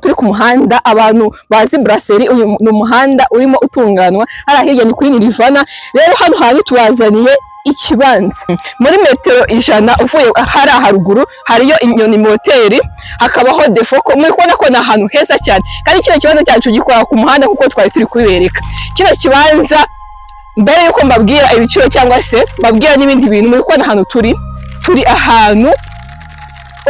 turi ku muhanda. Abantu bazi Brasserie, uyu ni umuhanda urimo utunganwa, hariya hirya ni kuri Nirvana. Rero hano hantu tubazaniye ikibanza muri metero 100 uvuye hariya haruguru, hariyo Inyoni Moteri, hakabaho Defoko. Muri kubona ko ni ahantu heza cyane, kandi kino kibanza cyacu gikora ku muhanda kuko twari turi kubibereka. Kino kibanza, mbere yuko mbabwira ibiciro cyangwa se mbabwira n'ibindi bintu, muri kubona ahantu turi, turi ahantu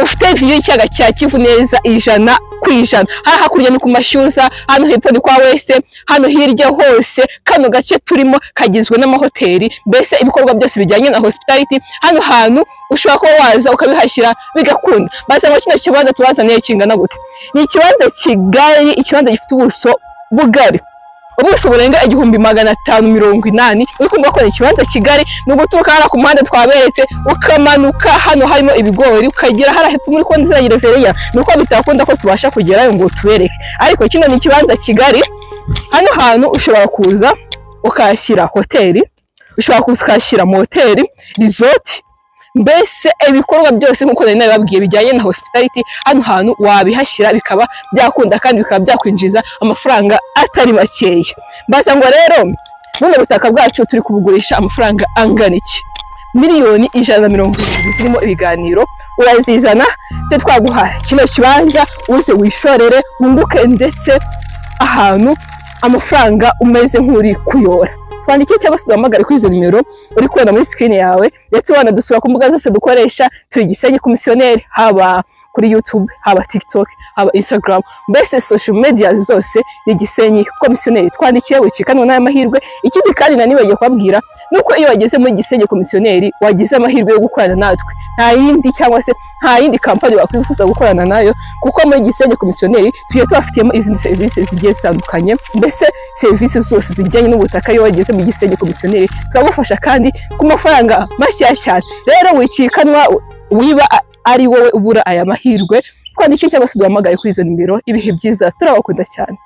ufite view y'ikiyaga cya Kivu neza 100%. Hano hakurya ni ku Mashyuza, hano hepfo ni kwa West, hano hirya hose kano gace turimo kagizwe n'amahoteli, mbese ibikorwa byose bijyanye na hospitality hano hantu ushobora kuba waza ukabihashyira bigakunda. Baza ngo kino kibanza tubazaniye kingana gute? Ni ikibanza kigari, ikibanza gifite ubuso bugari, ubuso burenga 1580. Uri kumva ko ni ikibanza kigari. Ni uguturuka hariya ku muhanda twaberetse, ukamanuka hano harimo ibigori, ukagera hariya hepfo muri konti za gereveriya. Ni uko bitakunda ko tubasha kugerayo ngo tubereke, ariko kino ni ikibanza kigari. Hano hantu ushobora kuza ukahashyira hoteli, ushobora kuza ukahashyira moteri, resort, mbese ibikorwa byose nk'uko nari nabibabwiye bijyanye na hospitality, hano hantu wabihashyira bikaba byakunda kandi bikaba byakwinjiza amafaranga atari makeya. Mbaza ngo rero buno butaka bwacu turi kubugurisha amafaranga angana iki? Miliyoni 170 zirimo ibiganiro. Urazizana tujye twaguha kino kibanza, uze wishorere, wunguke ndetse ahantu amafaranga umeze nk'uri kuyora. Twandikire cyangwa se duhamagare kuri izo nimero uri kubona muri screen yawe, ndetse wanadusura ku mbuga zose dukoresha. Turi Gisenyi Komisiyoneri, haba kuri YouTube, haba TikTok, haba Instagram, mbese social media zose ni Gisenyi Komisiyoneri. Twandikire, wicikanwa n'aya mahirwe. Ikindi kandi nanibagiwe kubabwira nuko iyo wageze muri Gisenyi Komisiyoneri wagize amahirwe yo gukorana natwe, nta yindi cyangwa se nta yindi kampani wakwifuza gukorana nayo, kuko muri Gisenyi Komisiyoneri tugiye tubafitiyemo izindi serivisi zigiye zitandukanye, mbese serivisi zose zijyanye n'ubutaka. Iyo wageze mu Gisenyi Komisiyoneri turagufasha kandi ku mafaranga mashya cyane. Rero wicikanwa, wiba ari wowe ubura aya mahirwe. Twandikire cyangwa se duhamagare kuri izo nimero. Ibihe byiza, turabakunda cyane.